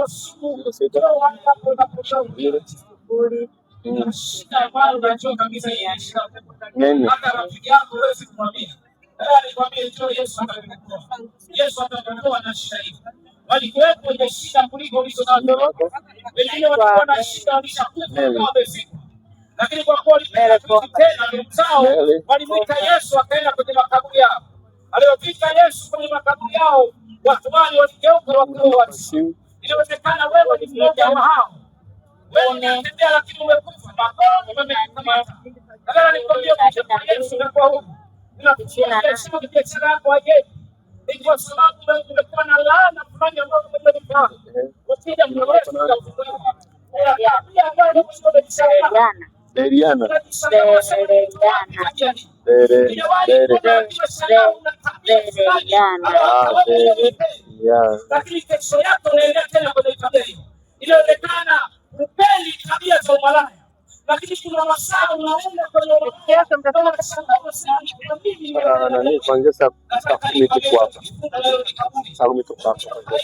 6, 2, 4. Jina lako? Neli. Neli. Simu. Jina lako nani? Deriana. Dere, Dere. Ah, Dere. Yeah. Nani kuanzia saa 10 tuko hapa. Saa 10 tuko hapa kuanzia.